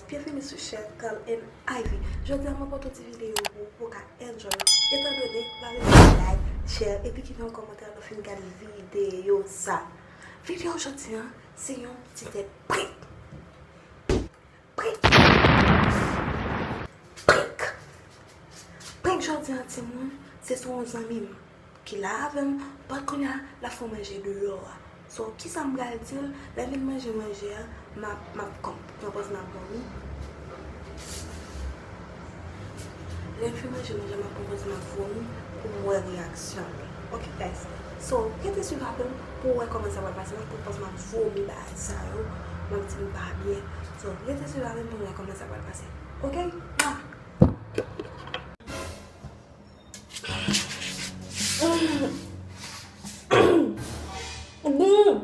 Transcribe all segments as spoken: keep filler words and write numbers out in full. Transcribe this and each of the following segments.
Byenvini sou Chef Carl and Ivy. Jodi a mwen pote yon ti videyo pou ou, pou w ka enjoy. Etandone, pa bliye like, share, epi kite yon kòmantè lè w fin gade videyo sa. Videyo jodi a, se yon ti tèt prank. Prank! Prank! Prank jodi a, timoun, se sou yon zanmi m ki la avè m, but kounye a, l ap fè manje deyò a. So, kisa m pral di l, lè m fin manje manje a, m ap, m ap kòm, pran pòz m ap vòmi. Lè m fin manje manje a, m ap pran pòz m ap vòmi pou m wè reyaksyon l. Ok, guys. So, rete swiv avè m pou w wè kòman sa pral pase. M ap pran pòz m ap vòmi bagay sa yo. M ap di m pa byen. So, rete swiv avè m pou w wè kòman sa pral pase. Ok? Mwa!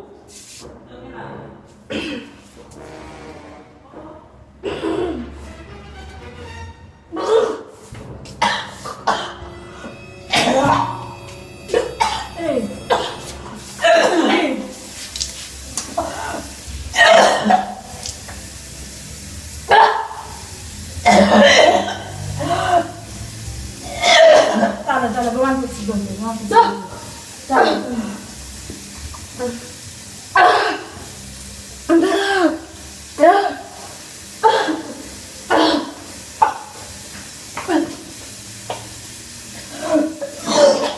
Talè, talè, ban m fè ti dòmi, ban m fè ti dòmi. Talè.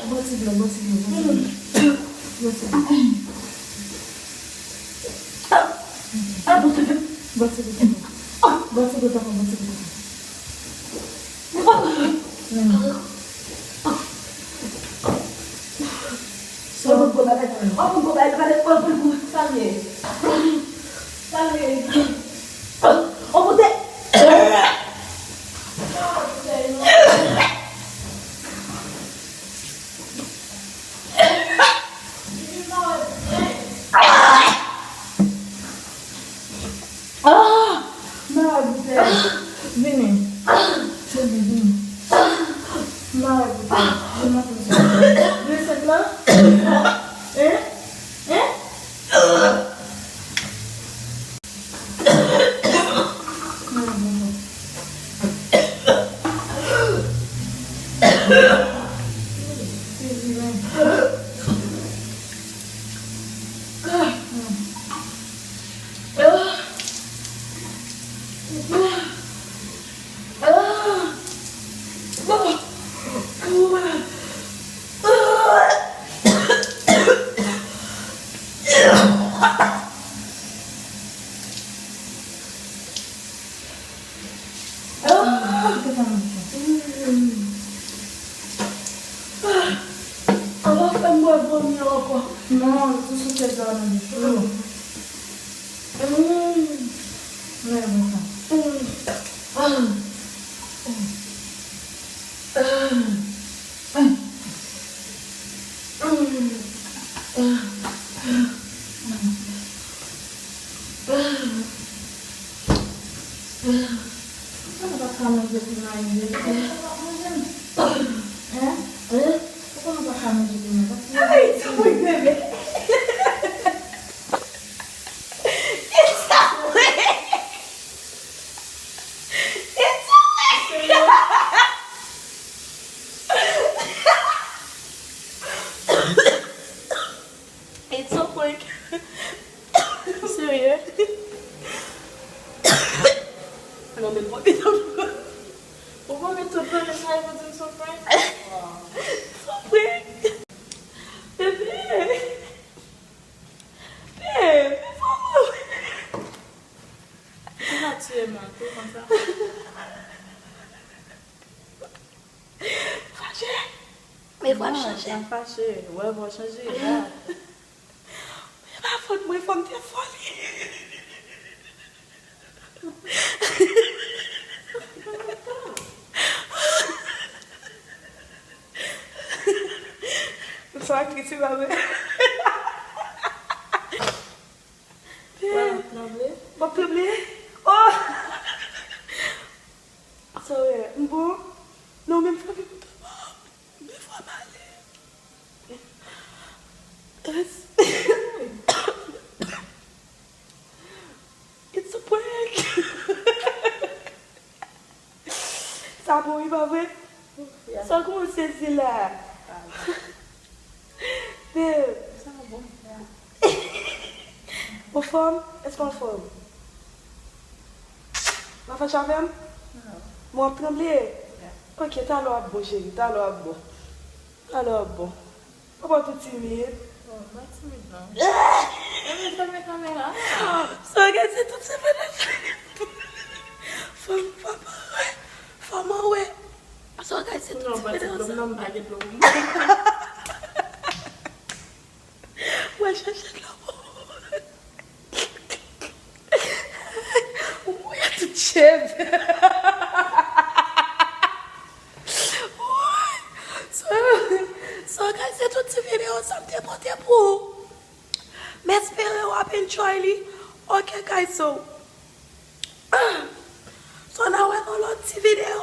Bon ti dlo, bon ti dlo, bon ti dlo. Bon ti dlo. Bon ti dlo, bon ti dlo. Bon ti dlo, bon ti dlo. Sa l ye? Sa l ye? O pote! Ah! Mare boutèy. Vini. Vini, vini. Mare boutèy. Vini, vini. Vini, sèt la. Hein? Hein? Mare boutèy. Vini, vini. Ah! Kite sa nan bouch ou. Ah! Apa fè m wè vòmi ankò. Non, sou sou tèt sa nan bouch ou. Mm. Men bon sa. Mm. Ah! Ah! Poukò nou pa ka manje piman yo? Hein? Poukò nou pa ka manje piman? Ay, sa mwen bebe. It's a prank! It's a prank! It's a prank! Serye? Non, men bon, ou pa met tout nan men sa, e pou di m se prank? Se prank! Bebe! Bebe, fò mwen. Ou pa tiye m, tou konsa. Fache. Men vwa m chanje. Non, pa fache. Wè, vwa chanje. E pa fòt mwen, fò m te fò li. Sa aktris, se pa vre. W ap tranble? M ap tranble. Oh! Sa w ye? M bon? Non, men m frape pou tò. Men fò m ale. It's, it's a prank. La. Babe. Ou anfòm? Èske w anfòm? W ap fache avè m? Bon, w ap tranble? Ok, talè w ap bon, cheri, talè w ap bon. Talè w ap bon. Papa w tou timid. Bon, mwen timid non. Epi fèmen kamera. Sa w gade se tout se fèmen. Fò m, fò m wè. Fò m wè. Sa w gade se tout se fèmen. Mwen chèche dlo pou ou. Ou mouye tout cheve. Woy! So, so, guys, se tout ti videyo sa m te pote pou ou. M espere w ap enjoy li. Ok, guys, so. So, n a wè nan lòt ti videyo.